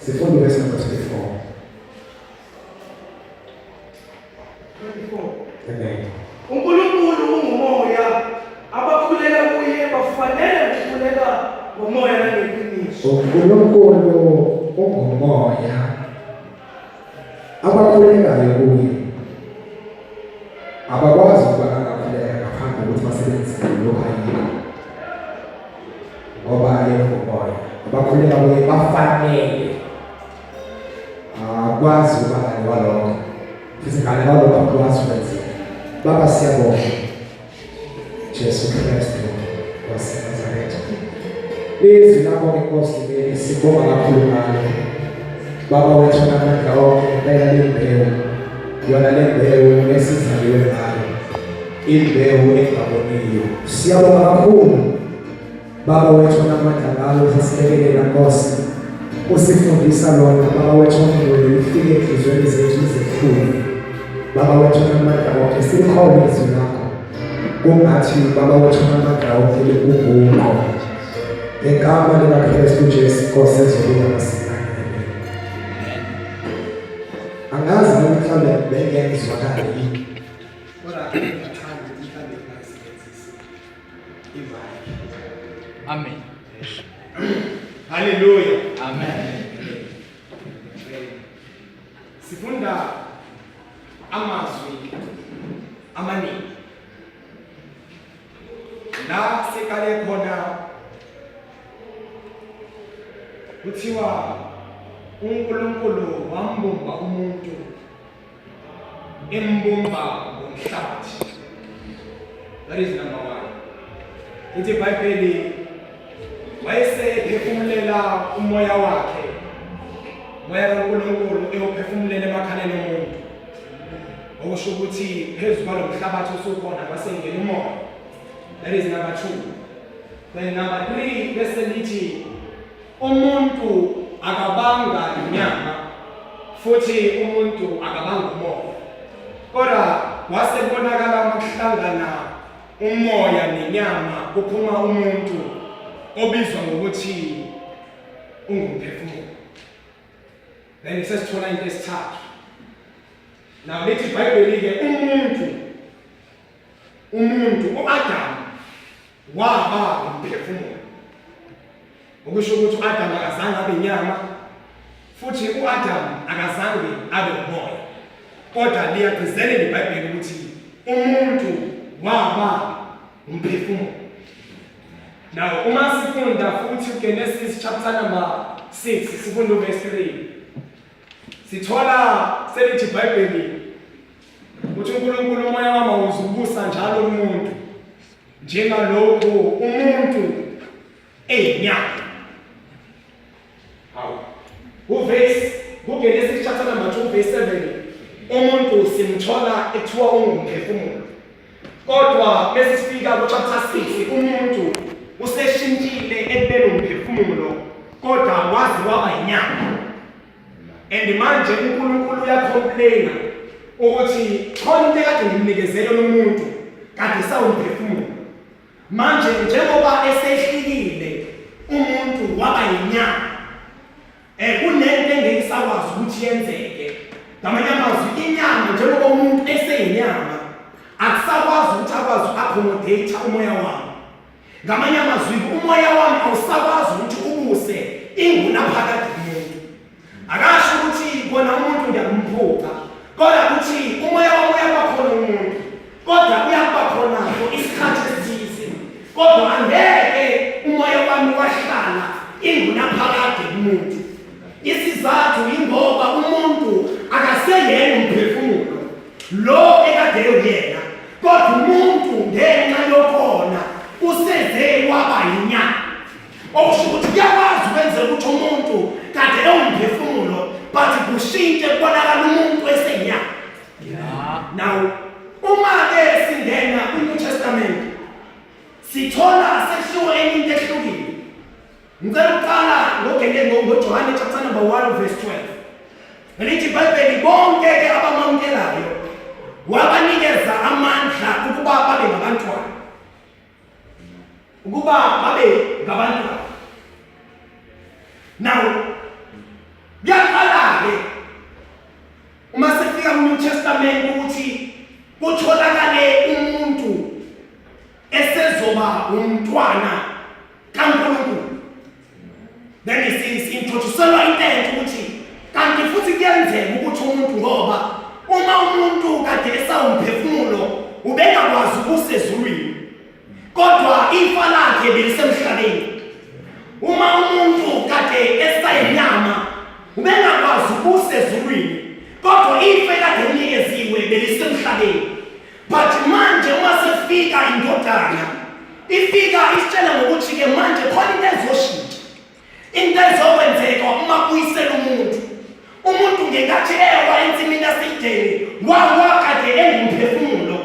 Sifunda verse number 24. 24. Amen. uNkulunkulu ungumoya, abakhuleka kuye bafanele ukukhuleka ngomoya nangeqiniso. uNkulunkulu ungumoya abakhulekayo kuye abakwazi ukuba bangakhuleka ngaphandle kokuthi basebenzise lokho ayikho ngoba yena ungumoya abakhuleka kuye bafanele akwazi ukuba ngale kwalokho futhi ngale kwalokho akwazi ukwenzeka baba siyabonga Jesu Kristu waseNazaretha. Lizwi lakho ke Nkosi leli sibonga kakhulu ngalo. Baba wethu namandla onke impela lembewu yona lembewu esizaliwe ngayo imbewu engaboniyo. Siyabonga kakhulu Baba wethu namandla ngalo sasilekelela Nkosi. Usifundisa lona Baba wethu ongcwele lifike enhliziyweni zethu izehlule. Baba wethu namandla wonke sikhona izwi lakho. Kungathi Baba wethu namandla wonke likuguqo. Ngegama likaKristu Jesu Nkosi ezobuya masinyane. Angazi noma mhlawumbe bengeke ngizwakale yini. Kodwa ngiyathanda ukuthi mhlawumbe ngingayisebenzisi. Amen. Hallelujah. Amen. Sifunda amazwi amaningi. La siqale khona kuthiwa uNkulunkulu wambumba umuntu embumba ngomhlabathi that is number one ithi ibhayibheli wayesephefumulela umoya wakhe umoya kaNkulunkulu ewuphefumulela emakhaleni omuntu okusho ukuthi phezu kwalo mhlabathi osukhona kwasengena umoya that is number two then number three bese lithi Umuntu akabanga inyama futhi umuntu akabanga umoya. Kodwa kwase kubonakala uma kuhlangana umoya nenyama kuphuma umuntu obizwa ngokuthi ungumphefumulo. Then sesithola into esithathu. Now lithi iBhayibheli-ke umuntu umuntu uAdam waba umphefumulo okusho ukuthi uAdam akazange abe inyama futhi uAdam akazange abe umoya kodwa liyagcizelela iBhayibheli ukuthi umuntu waba umphefumulo now uma sifunda futhi uGenesis chapter number 6 sifunda uverse 3 sithola selithi iBhayibheli uthi uNkulunkulu umoya wami awuzubusa njalo umuntu njengalokhu umuntu eyinyama hawu uverse kuGenesis chapter number 2 verse 7 umuntu simthola ethiwa ungumphefumulo kodwa bese sifika ku chapter 6 umuntu useshintshile ekubeni umphefumulo kodwa wazi waba inyama and manje uNkulunkulu uyacomplaina ukuthi khona into ekade ngimnikezele umuntu kade sawumphefumulo manje njengoba esehlikile umuntu waba yinyama eh kunento engeke isakwazi ukuthi yenzeke ngamanye amazwi inyama njengoba umuntu eseyinyama akusakwazi ukuthi akwazi uku-accommodate umoya wami Ngamanye amazwi umoya wami awusakwazi ukuthi ubuse ingunaphakade kumuntu. Akasho ukuthi kona umuntu ngiyakumphuca, kodwa ukuthi umoya wami uyakuba khona umuntu, kodwa uyakuba khona for isikhathi esithize, kodwa angeke umoya wami wahlala ingunaphakade kumuntu. Isizathu yingoba umuntu akaseyena umphefumulo lo ekade uyena kodwa umuntu ngenxa yokona useze waba yinyama okusho ukuthi kuyakwazi ukwenzeka ukuthi umuntu kade ewumphefumulo but kushintshe kubonakala umuntu esenyama now uma-ke singena kwi-new testament sithola sekushiwo enye into ehlukile Ngicela ukuqala ngogene ngoJohane chapter number 1 verse 12. Lithi iBhayibheli bonke ke abamamukelayo wabanikeza amandla ukuba babe ngabantwana. Ukuba babe ngabantwana. Now Si-introducelwa into entsha ukuthi kanti futhi kuyenzeka ukuthi umuntu, ngoba uma umuntu kade esawumphefumulo ubengakwazi ukusezulwini, kodwa ifa lakhe belisemhlabeni. Uma umuntu kade esayinyama ubengakwazi ukusezulwini, kodwa ifa ekade linikeziwe belisemhlabeni. But manje uma sefika indodana, ifika isitshela ngokuthi-ke manje khona into ezoshintsha, into ezokwenzeka uma buyisela umuntu. Umuntu ngenkathi ewa ensimini yaseEdeni wawa kade engumphefumulo,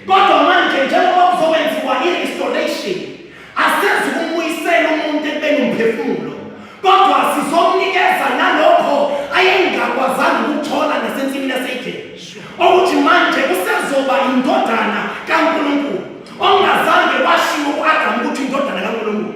kodwa manje njengoba kuzokwenziwa i-restoration, asezi ukumbuyisela umuntu ekubeni umphefumulo, kodwa sizomnikeza nalokho ayengakwazanga ukuthola nasensimini yaseEdeni, okuthi manje usezoba indodana kaNkulunkulu, ongazange washiwo ku-Adamu ukuthi indodana kaNkulunkulu.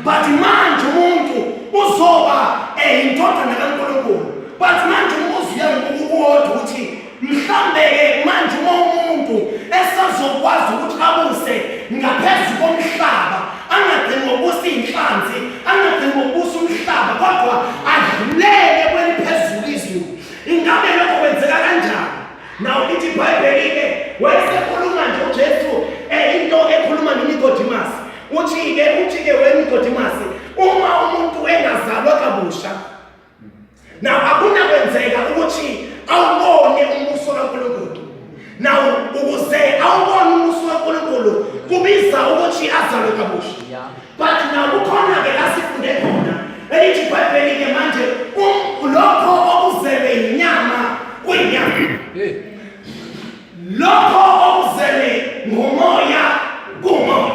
But manje umuntu uzoba eyindodana kaNkulunkulu. But manje umbuzo uyangukuwodwa ukuthi mhlambe-ke manje uma umuntu esazokwazi ukuthi abuse ngaphezu komhlaba, angagcini ngokubusa iy'nhlanzi, angagcini ngokubusa umhlaba, kodwa adlulele kweliphezulu izulu, ingabe lokho kwenzeka kanjani? Naw lithi iBhayibheli-ke, wayesekhuluma nje uJesu into ekhuluma noNicodemus, uthi-ke uthi-ke wena Nicodemus, uma umuntu engazalwa kabusha, now akunakwenzeka ukuthi awubone umbuso kaNkulunkulu. Now ukuze awubone umbuso kaNkulunkulu kubiza ukuthi azalwe kabusha. But now kukhona-ke la sifunde khona elithi iBhayibheli-ke manje lokho okuzelwe yinyama kuyinyama, lokho okuzelwe ngomoya kumoya.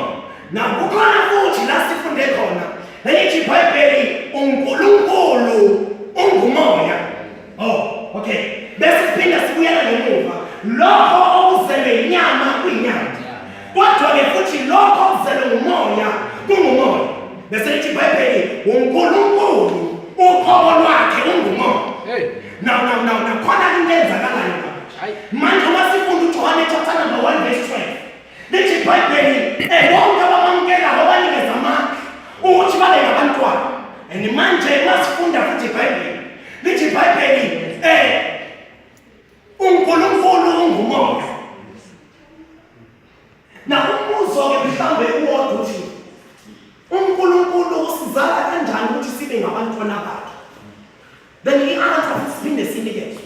Now kukhona futhi la sifunde khona elithi iBhayibheli uNkulunkulu ungumoya. Oh, okay. Bese siphinda sibuyela ngemuva. Lokho okuzelwe inyama kuyinyama. Kodwa-ke futhi lokho okuzelwe ngumoya kungumoya. Bese lithi iBhayibheli uNkulunkulu uqobo lwakhe ungumoya. Hey. Now now now now khona into enzakalayo la. Manje uma sifunda uJohane chapter number 1 verse 12. Lithi iBhayibheli bonke abamamukelayo banikeza amandla ukuthi babe ngabantwana. And manje uma sifunda futhi iBhayibheli lithi iBhayibheli uNkulunkulu ungumoya. Na umbuzo-ke mhlawumbe uwodwa uthi uNkulunkulu usizala kanjani ukuthi sibe ngabantwana bakhe? Then i-answer futhi siphinde sinikezwe.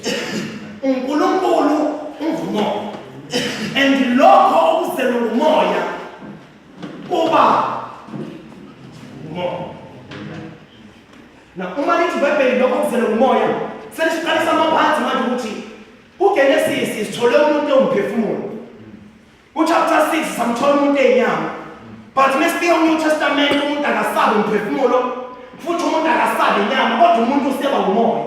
uNkulunkulu ungumoya. And lokho okuzelwe ngumoya kuba ngumoya. Na uma lithi iBhayibheli lokho okuzelwe ngumoya, selisiqalisa amaphansi manje ukuthi kuGenesis sithole umuntu ewumphefumulo. Kuchapter 6 samthola umuntu eyinyama. But mesifika ku-New Testament umuntu akasabi umphefumulo futhi umuntu akasabi inyama, kodwa umuntu useba umoya.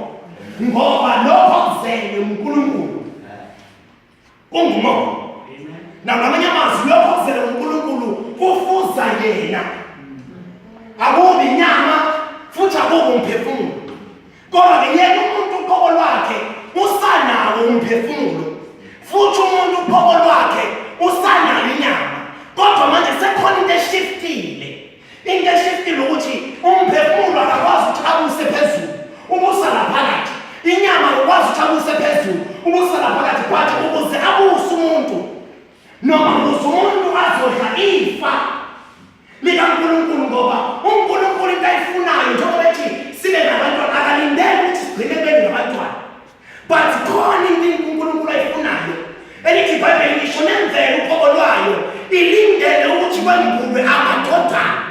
Ngoba lokho okuzelwe uNkulunkulu kungumoya. Na ngamanye amazwi lokho okuzelwe uNkulunkulu kufuza yena. Akubi inyama futhi akubi umphefumulo. Kodwa-ke yena umuntu uqobo lwakhe usanawo umphefumulo, futhi umuntu uqobo lwakhe usanayo inyama, kodwa manje sekukhona into eshiftile. Into eshiftile ukuthi umphefumulo akakwazi ukuthi abuse phezulu, ubusa laphakathi. Inyama akakwazi ukuthi abuse phezulu, ubusa laphakathi. But ukuze abuse umuntu, noma ukuze umuntu azodla ifa likaNkulunkulu, ngoba uNkulunkulu into ayifunayo njengoba ethi sibe ngabantwana, akalindele ukuthi sigcine beni ngabantwana, but khona into uNkulunkulu ayifunayo elithi iBhayibheli ngisho nemvelo uqobo lwayo ilindele ukuthi kwembulwe amadodana.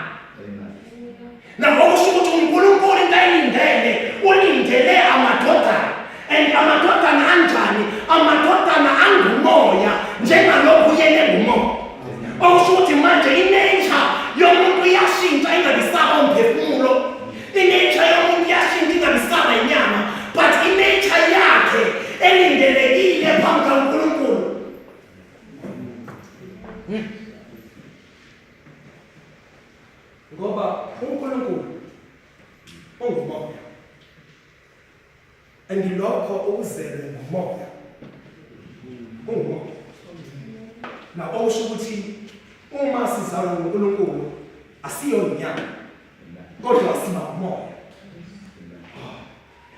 Nakokusho ukuthi uNkulunkulu into ayilindele, ulindele amadodana. And amadodana anjani? Amadodana angumoya, njengalokhu yena engumoya. Okusho ukuthi manje i-nature yomuntu iyashintsha ingabisaba umphefumulo. I-nature yomuntu iyashintsha ingabisaba inyama, but i-nature yakhe elindelekile phambi kaNkulunkulu. Ngoba uNkulunkulu ungumoya. And lokho okuzelwe ngumoya ungumoya. Na okusho ukuthi uma sizalwa nguNkulunkulu asiyo inyama, kodwa siba umoya.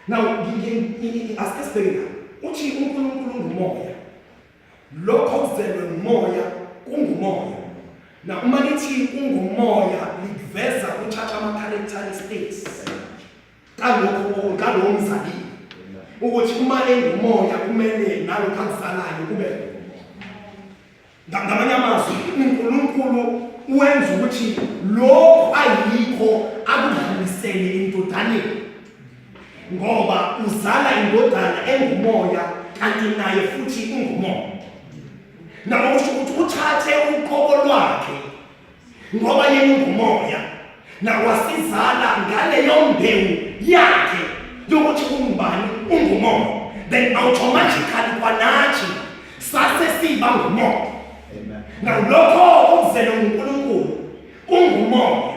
Now asike sibheke la. Uthi uNkulunkulu ungumoya. Lokho kuzelwe ngumoya kungumoya. Na uma lithi ungumoya liveza uthatha ama characteristics kalokho kalowo mzalile. Ukuthi uma engumoya kumele nalokho akuzalayo kube Ngamanye amazwi, uNkulunkulu wenza ukuthi lokhu ayikho akudlulisele endodaneni, ngoba uzala indodana engumoya kanti naye futhi ungumoya. Nabo kusho ukuthi uthathe uqobo lwakhe ngoba yena ungumoya nawasizala ngaleyo mbewu yakhe yokuthi ungubani ungumoya, then automatically kwanathi sase siba ngumoya. Now lokho okuzele uNkulunkulu kungumoya,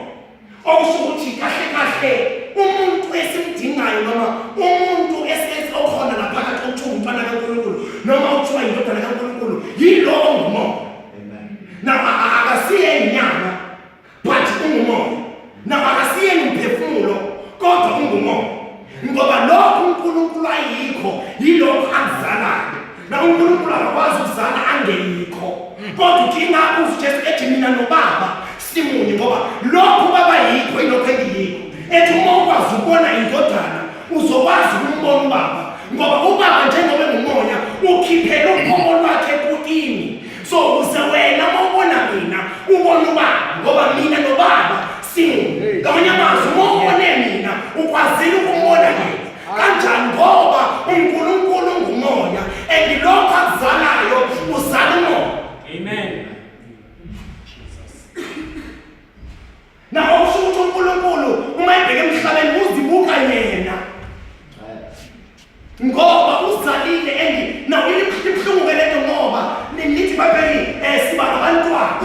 okusho ukuthi kahle kahle umuntu esimdingayo noma umuntu okhona laphakathi okuthiwa umntwana kaNkulunkulu noma okuthiwa indodana kaNkulunkulu yilo ongumoya. Now akasiye inyama but ungumoya. Now akasiye umphefumulo kodwa ungumoya. Ngoba lokho uNkulunkulu ayikho yilokho akuzalayo. Na uNkulunkulu akakwazi ukuzala angeyikho. Kodwa uthi ingakho uJesu ethi mina noBaba simunye, ngoba lokho baba yikho yilokho engiyikho. Ethi uma ukwazi ukubona indodana uzokwazi ukumbona ubaba, ngoba ubaba njengoba engumoya ukhiphela uqobo lwakhe kukimi. So uze wena uma ubona mina ubona ubaba, ngoba mina nobaba simunye. Ngamanye amazwi uma ubone mina ukwazile ukumbona yena. Kanjani? Ngoba uNkulunkulu ungumoya and lokho akuzalayo uzala umoya. Amen. Na okusho ukuthi uNkulunkulu uma ebheke emhlabeni uzibuka yena, ngoba uzalile and now ibuhlungu ke lento, ngoba nithi iBhayibheli siba ngabantwana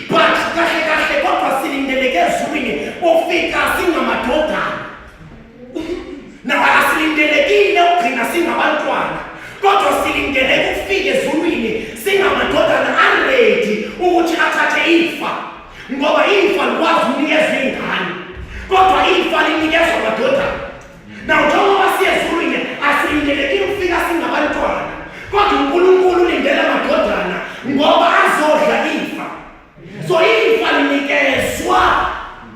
but kahle kahle kodwa silindeleke ezulwini ufika singamadodana. Now asilindelekile ukugcina singabantwana, kodwa silindeleke ukufika ezulwini singamadodana aready ukuthi athathe ifa, ngoba ifa likwazi ukunikezwa ingane, kodwa ifa linikezwa amadodana. Now njengoba siye ezulwini asilindelekile ukufika singabantwana, kodwa uNkulunkulu ulindele amadodana ngoba azodla ifa. So ifa linikezwa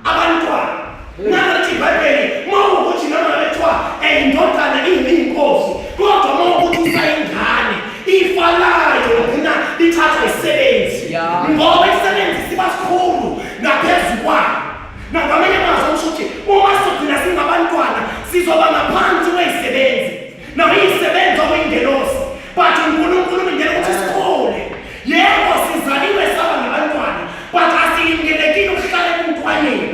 abantwana. Nalothi iBhayibheli uma ukuthi noma bethiwa indodana iyinkosi, kodwa uma ukuthi usayingane ifa layo ligcina lithathwa isebenzi, ngoba isebenzi siba sikhulu ngaphezu kwayo. Nakwamanye amazwi okusho ukuthi uma sogcina singabantwana sizoba ngaphansi kwezisebenzi. Now iyisebenzi okuyingelosi, but uNkulunkulu ulindele ukuthi sikhule. Yebo sizaliwe saba ngabantwana, but asilindelekile ukuhlala ebuntwaneni,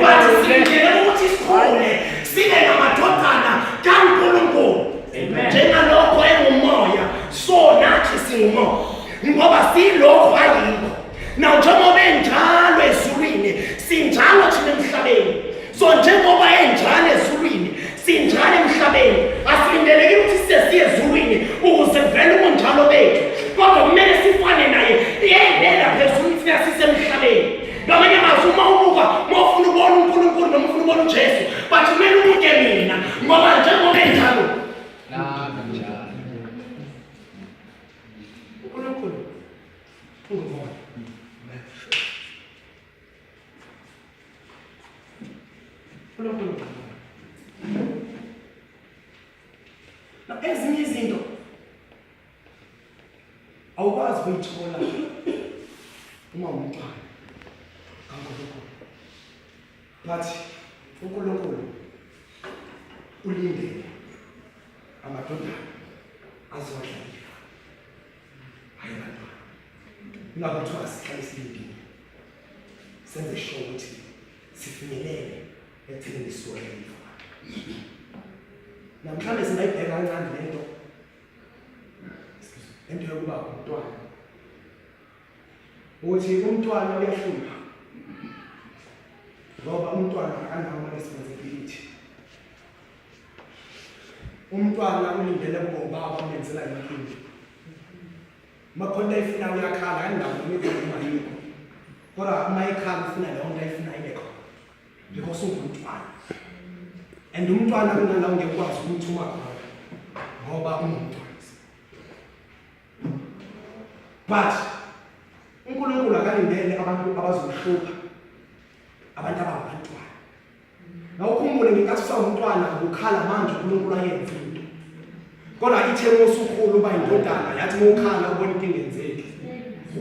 but silindele ukuthi sikhule sibe ngamadodana kaNkulunkulu. Njengalokho engumoya, so nathi singumoya, ngoba siyilokho ayikho. Now njengoba enjalo ezulwini, sinjalo thina emhlabeni. So njengoba enjalo ezulwini, sinjalo emhlabeni. Asilindelekile ukuthi size siye ezulwini ukuze kuvele ubunjalo bethu, kodwa kumele sifane naye yena phezulu thina sisemhlabeni. Ngamanye amazwi, uma ubuka, uma ufuna ukubona uNkulunkulu noma ufuna ukubona uJesu, but kumele ubuke mina, ngoba njengoba enjalo nami njalo. uNkulunkulu ungumoya. uNkulunkulu ungumoya. Na ezinye izinto awukwazi ukuyithola uma umntwana kaNkulunkulu, but uNkulunkulu ulindele amadodana azodla ifa, hayi abantwana. Ingakho kuthiwa sihlale silindile, senze sure ukuthi sifinyelele ekuthenini sodla ifa. Namhlanje singayibheka kancane lento, excuse me, lento yokuba umntwana, ukuthi umntwana uyahlupha ngoba umntwana akanawo ama-responsibility. Umntwana ulindele kube ubaba umenzela yonke into. Uma khona into ayifunayo uyakhala, akandaba noma ikhona noma ayikho, kodwa uma ekhala ufuna leyo nto ayifunayo ibe khona because ungumntwana. And umntwana kunala ungeke ukwazi ukumthuma khona ngoba ungumntwana. But uNkulunkulu akalindele abantu abazomhlupha abantu abangabantwana. Nawukhumbule ngenkathi usawumntwana ukukhala manje uNkulunkulu ayenze into. Kodwa ithe usukhulu uba indodana yathi mawukhala ubona into ingenzeki.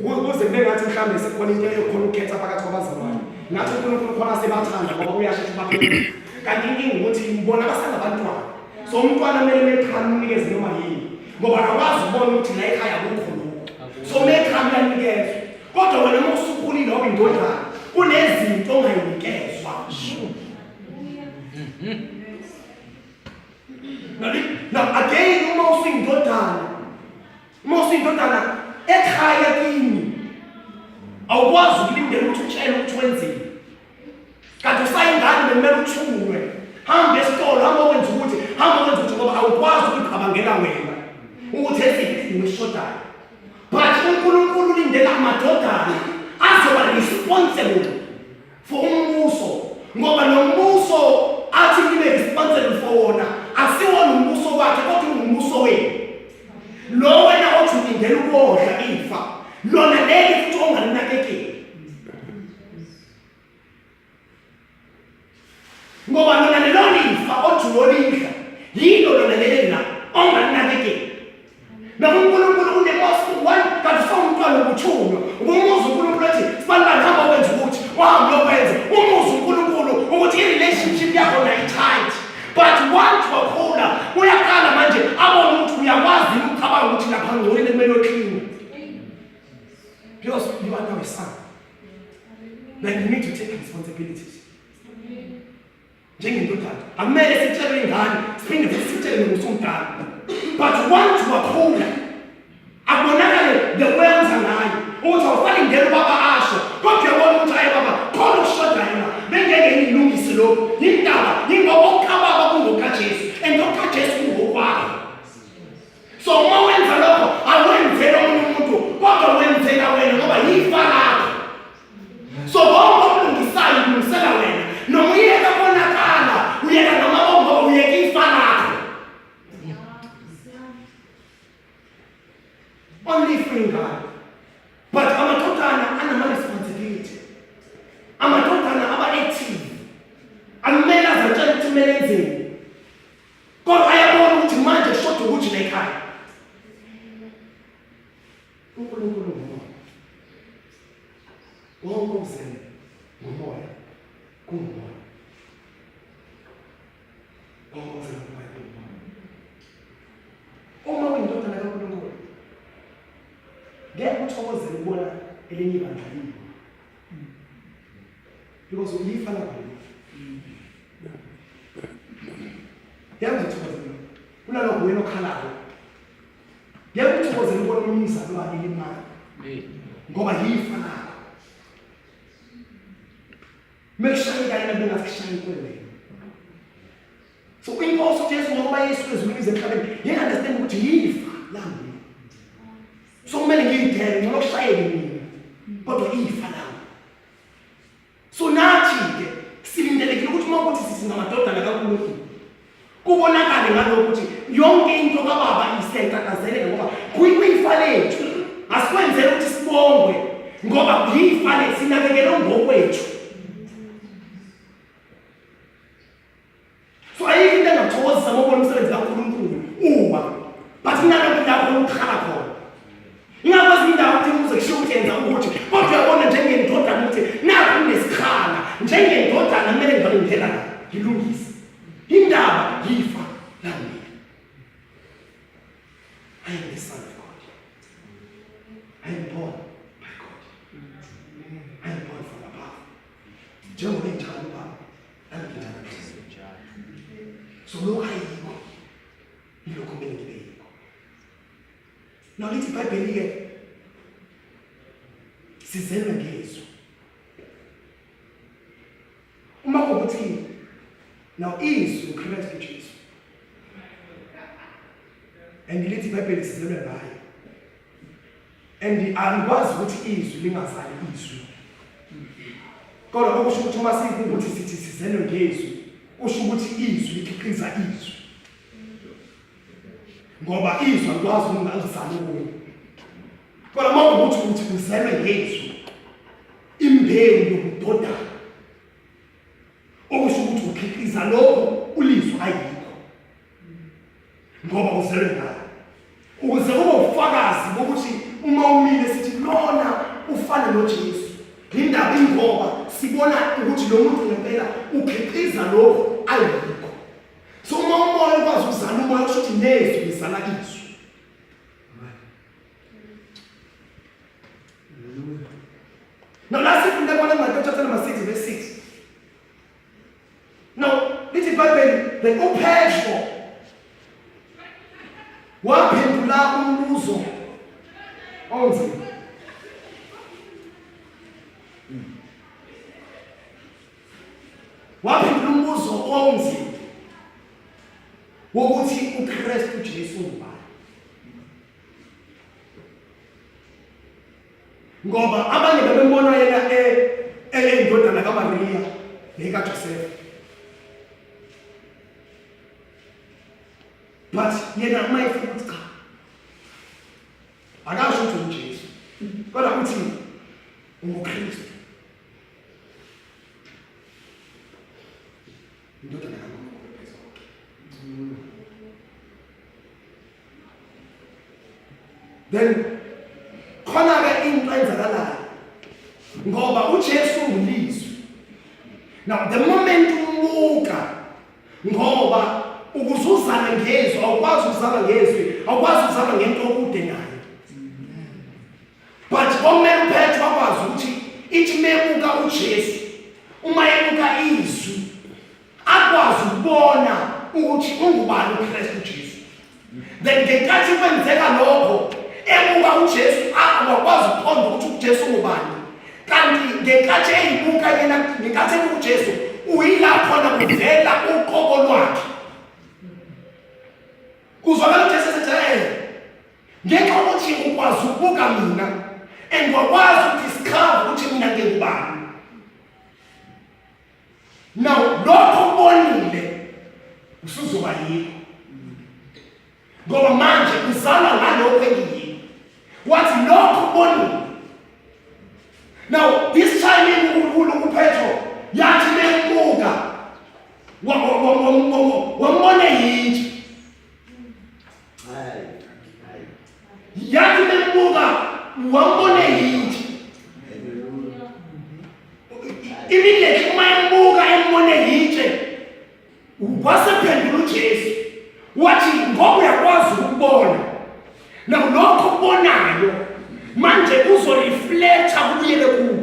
Kuze kube ngathi mhlawumbe sekukhona into eyokhona ukukhetha phakathi kwabazalwane. Ngathi uNkulunkulu khona sebathanda ngoba uyashesha ubaphendula. Kanti inkinga ukuthi ngibona basengabantwana. So umntwana kumele mekhala umnikeze noma yini. Ngoba akakwazi ukubona ukuthi la ekhaya akukho lokho. So mekhala uyanikezwa. Kodwa wena uma usukhulile waba indodana kunezinto ongayinikezwa. Now again uma usuyindodana uma usuyindodana ekhaya kini awukwazi ukulindela ukuthi utshele ukuthi wenzeni kanti usayingane bekumele uthulwe hamba esitolo hamba wenza ukuthi hamba wenza ukuthi ngoba awukwazi ukucabangela wena ukuthi esiphi isidingo esishodayo but uNkulunkulu ulindela amadodana azoba responsible for umbuso ngoba lo mbuso athi nibe responsible for wona asiwona umbuso wakhe kodwa ungumbuso wenu lo wena othi ulindela ukodla ifa lona leli futhi ongalinakekeli ngoba lona lelo lifa othi ulolidla yilo lona leli la ongalinakekeli Noma uNkulunkulu unemosi one kanti sewumntwana ubuthunywa ubumuza uNkulunkulu ethi sibalibani hamba wenza ukuthi wahamba uyokwenza umuza uNkulunkulu ukuthi i-relationship yakho naye tight but once wakhula uyaqala manje abone ukuthi uyakwazi yini ukucabanga ukuthi lapha ngcolile kumele uyoklina because you are now a son then you need to take responsibilities njengendodana akumele sitshele ingane siphinde futhi sitshele noma usumdala but once wakhula akubonakale the way enza ngayo ukuthi awusalindele ubaba asho kodwa uyabona ukuthi hayi baba khona okushodayo la bengeke ngilungise lokhu yindaba yingoba okukababa kungokajesu and okajesu kungokwakho so uma wenza lokho awenzela omunye umuntu kodwa wenzela wena ngoba yifa lakho So konke okulungisayo ulungisela wena noma uyeka konakala uyeka noma ngoba uyeka ifa lakho. Only free God. But amadodana anama responsibility. Amadodana aba active. Akumele azatshela ukuthi kumele enzeni. Kodwa ayabona ukuthi manje kushoda ukuthi la ekhaya. uNkulunkulu ngumoya. Wonke okuzelwe ngumoya kungumoya. Wonke okuzelwe ngumoya kungumoya. Uma uyindodana kaNkulunkulu ngeke uthokozele ukubona elinye ibandla lini because uyifa lakho leli. Ngeke uzithokozele kunalokho wena okhalayo Ngeke uthokozele ukubona omunye umzalwane elimala. Ngoba yifa lakho. Mekushayeka yena bengathi kushayekwe wena. So inkosi uJesu ngoba Yesu ezulwini zemhlabeni, ngeke understand ukuthi yifa lami. So kumele ngiyidele ngcono kushayeke mina. Kodwa ifa lami. So nathi-ke silindelekile ukuthi uma ukuthi singamadodana kaNkulunkulu kubonakale ngalokho ukuthi yonke into kababa isiyayitatazeleka ngoba kuyifa lethu asikwenzele ukuthi sibongwe ngoba yifa lethu sinakekelwe ngokwethu So ayikho into engathokozisa ngobona umsebenzi kaNkulunkulu uwa. But kunalokho la khona ukukhala khona. Ingakwazi indawo ukuthi uze kushiwo ukuthi yenza ukuthi kodwa uyabona njengendodana ukuthi nakho kunesikhala njengendodana kumele ngivale ngingena la ngilungise. Indaba yifa lami. I am the son of God. I am born by God. I am born from above. Njengoba enjalo baba So lokho ayikho yilokho kumele ngibe yikho. Now lithi iBhayibheli ke sizelwe ngezwi. Uma kuwukuthi now izwi uKristu Jesu. And lithi iBhayibheli sizelwe ngaye. And angikwazi ukuthi izwi lingazali izwi. Kodwa okusho ukuthi uma sikuthi sithi sizelwe ngezwi. Kusho ukuthi izwi likhiqiza izwi. Ngoba izwi alikwazi ukungalizala okunye. Kodwa uma kuwukuthi uthi uzelwe ngezwi, imbewu yobudodana. Okusho ukuthi ukhiqiza lokho ulizwi ayikho. Ngoba uzelwe ngalo. Ukuze kube ufakazi bokuthi uma umile sithi lona ufana noJesu. Indaba ingoba sibona ukuthi lo muntu ngempela ukhiqiza lokho ayikho. So uma umoya ukwazi ukuzala umoya kusho ukuthi nezwi lizala izwi. Now la sifunde khona Matthew chapter number 6 verse 6. Now lithi iBhayibheli then uPetro waphendula umbuzo onzima. Waphendula umbuzo onzima wokuthi uKristu Jesu ungubani. Ngoba abanye bebembona yena eyindodana kaMariya nekaJosefa. But yena uma efika uthi cha. Akasho ukuthi uJesu. Kodwa uthi unguKristu. Indodana kaNkulunkulu phezukonke. Then khona ke into enzakalayo ngoba uJesu ungulizwi. Now the moment umbuka ngoba ukuzuzana ngezwi awukwazi ukuzama ngezwi awukwazi ukuzama ngento okude nayo But kwamele uPetro akwazi ukuthi ithi mebuka uJesu uma ebuka izwi akwazi ukubona ukuthi ungubani uKristu Jesu. Then ngenkathi kwenzeka lokho ebuka uJesu akwazi ukuqonda ukuthi uJesu ungubani. Kanti ngenkathi eyibuka yena ngenkathi ebuka uJesu uyila khona kuvela uqobo lwakhe. Kuzwakala uJesu esethi eh Ngenxa yokuthi ukwazi ukubuka mina and wakwazi ukudiscover ukuthi mina ngingubani. Now lokho ubonile usuzoba yikho. Ngoba manje uzalwa ngalokho engiyikho. Wathi lokho ubonile. Now this time uNkulunkulu uPetro yathi membuka wambona yintsha Yathi membuka wambone yintsha. Immediately uma embuka embone yintshe wasephendula uJesu wathi ngoba uyakwazi ukubona now lokho okubonayo manje kuzoreflecta kubuyele kuwe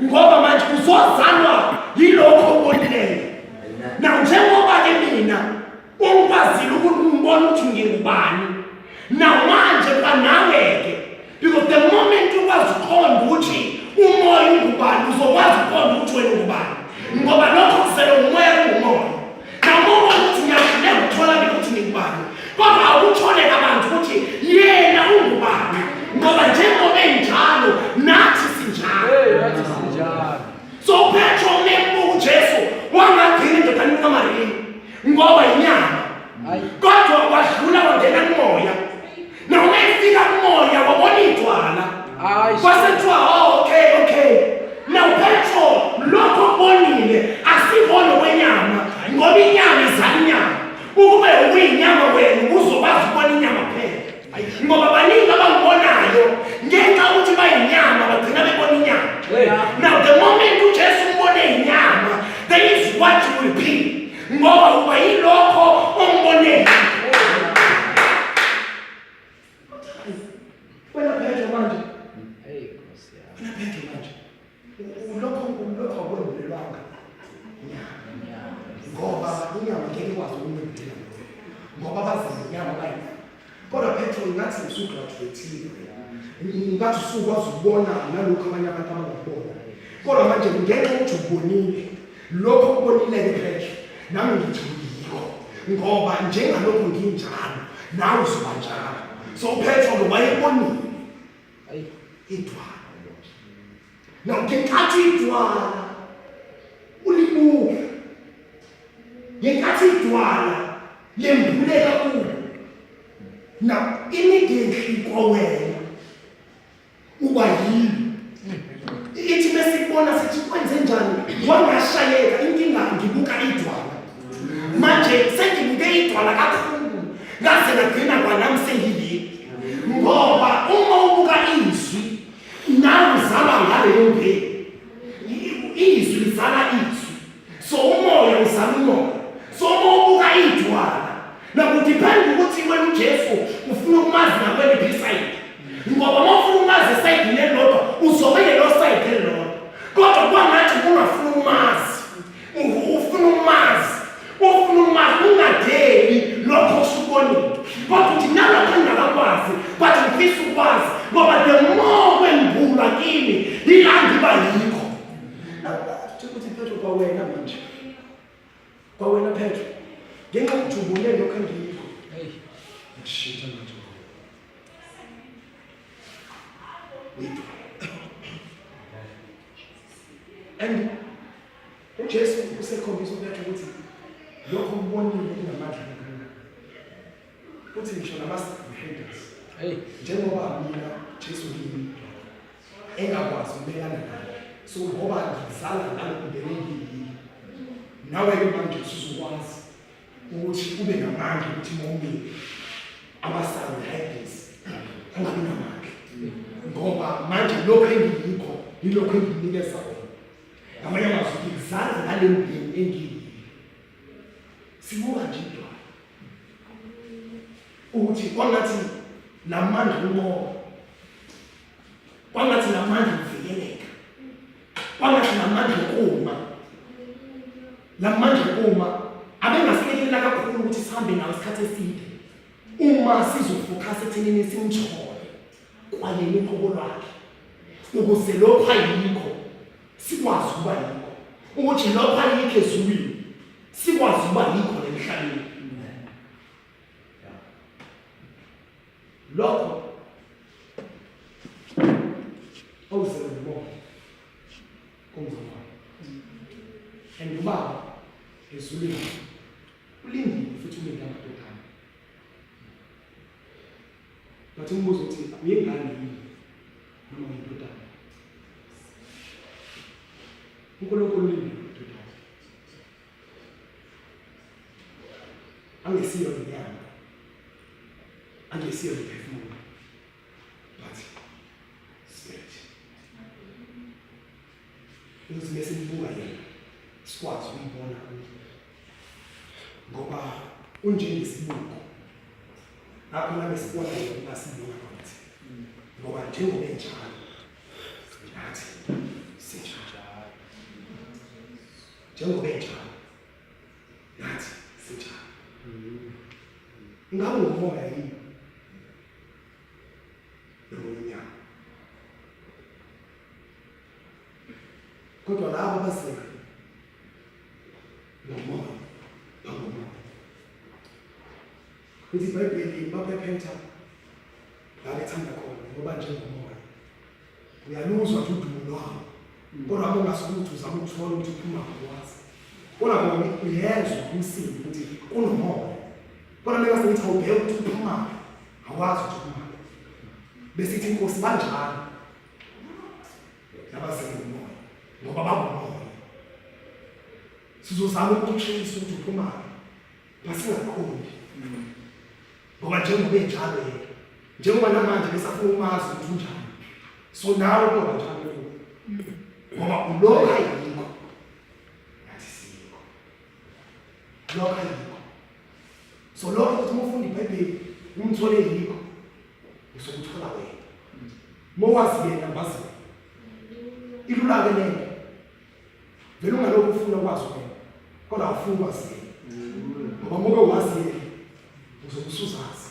ngoba manje uzozalwa yilokho okubonileyo now njengoba ke mina Ungikwazile ukungibona ukuthi ngingubani. Now manje kwanawe-ke because the moment ukwazi ukuqonda ukuthi umoya ungubani uzokwazi ukuqonda ukuthi wena ungubani ngoba lokho kusele umoya kungumoya. Now uma ubona ukuthi ngiyahluleka ukuthola mina ukuthi ngingubani kodwa awuthole kabanzi ukuthi yena ungubani ngoba njengoba enjalo nathi sinjalo. Hey, nathi sinjalo. So uPetro umembuka uJesu wangagcina endodana kaMariya ngoba inyama. Kodwa wadlula wangena kumoya. Noma efika kumoya wabona idwala. Kwase kuthiwa oh okay okay. Now Petro lokho kubonile asikona kwenyama ngoba inyama izala inyama. Ukube ukuyinyama wena uzokwazi ukubona inyama kuphela. Ngoba baningi abangibonayo ngenxa ukuthi bayinyama bagcina bebona inyama. Now the moment uJesu umbone inyama there is what you will be. Ngoba uba yilokho ombone. Wena Petro manje. Hey Nkosi yami. Wena Petro manje. Ulokho ulokho akwembulelwanga. Inyama. Ngoba inyama ngeke ikwazi ukumembulela lokho. Ngoba bazi inyama bayinyama. Kodwa Petro ngathi usugraduate-ile. Ngathi usukwazi ukubona nalokhu abanye abantu abangakubona. Kodwa manje ngenxa yokuthi ubonile lokho okubonile-ke Petro, nami ngithi uyikho. Ngoba njengalokhu nginjalo, nawe uzoba njalo. So uPetro-ke wayebonile idwala. Now ngenkathi idwala ulibuka. Ngenkathi idwala lembuleka kubo. Now immediately kwawena uba yini? Ithi mesibona sithi kwenze njani wangashayeka inkinga ngibuka idwala. Manje sengibuke idwala kakhulu ngaze ngagcina kwanami sengiyini. Ngoba uma ubuka izwi nawe uzalwa ngaleyo mbewu. Izwi lizala izwi. So umoya uzala umoya. So uma ubuka idwala nakudepend ukuthi wena uJesu ufuna ukumazi ngakweliphi isayidi. Ngoba uma ufuna ukumazi esayidini elilodwa uzobe lelo sayidi elilodwa. Kodwa kwangathi ungafuna ukumazi. Ufuna ukumazi. Ufuna ukumazi ungadeli lokho osukubonile. Kodwa uthi nalokho engingakakwazi but ngifisa ukwazi ngoba the more kwembulwa kimi yila ngiba yikho. Ukuthi Petro kwawena manje. Kwawena Petro. Ngenxa yokuthi ubone lokho engiyikho. Hey. Ngishintsha manje. Wait. And uJesu usekhombisa uPetro ukuthi lokho ukubonile kunamandla kangakanani. Uthi ngisho nama-haters. Hey. Njengoba mina Jesu ngiyini engakwazi ukumelana naye. So ngoba ngizala nalokhu ngene ngiyiyo. Nawe-ke manje usuzokwazi ukuthi ube namandla ukuthi mawumile ama-surroundings angabi namandla. Ngoba manje lokhu engiyikho yilokhu enginikeza kona. Ngamanye amazwi ngizala ngale mbewu engiyiyo. Sibuka nje idwala. Ukuthi kwangathi lamandla unqoba. Kwangathi lamandla ukuvikeleka. Kwangathi lamandla okuma. Lamandla okuma abengasilekelela kakhulu ukuthi sihambe nawo isikhathi eside. Uma sizofokhasa ekuthenini simthole kwayena uqobo lwakhe ukuze lokho ayikho sikwazi ukuba yikho ukuthi lokho ayikho ezulwini sikwazi ukuba yikho nemhlabeni lokho awuzele ngomoya komzalwane and ubaba ezulwini ulindile futhi ulinde amadodana but umbuzo uthi uyingane yini noma uyindodana uNkulunkulu ulindile amadodana angesiyo inyama angesiyo imiphefumulo but spirit ukuthi mesimbuka yena sikwazi ukumbona kuye ngoba unjengesibuko ngakho nami sibona yena uma sibuka futhi ngoba njengoba enjalo nathi sinjalo njengoba enjalo nathi sinjalo ingabe ngumoya yini noma inyama kodwa labo abazelwe ngomoya bangomoya lithi ibhayibheli baphephetha la bethanda khona ngoba njengomoya uyaluzwa nje udumo lwawo kodwa uma ungasukuthi uzama ukuthola ukuthi uphuma ngokwazi kodwa kona uyezwa umsindo ukuthi kunomoya kodwa mina sengithi awubheke ukuthi uphumaphi awazi ukuthi uphumaphi besithi inkosi banjalo nabazele umoya ngoba bangumoya sizozama ukutreyisa ukuthi uphumaphi basingaqondi ngoba njengoba enjalo yena njengoba namanje besafuna umazi ukuthi unjani so nawe kuba njalo ngoba ulokho ayikho nathi sikho lokho ayikho so lokho ukuthi uma ufunda ibhayibheli umthole yikho usokuthola wena uma wazi yena wazi wena ilula-ke lento vele ungalokhu ufuna ukwazi wena kodwa awufuni ukwazi yena ngoba muke wazi yena uzobe usuzazi.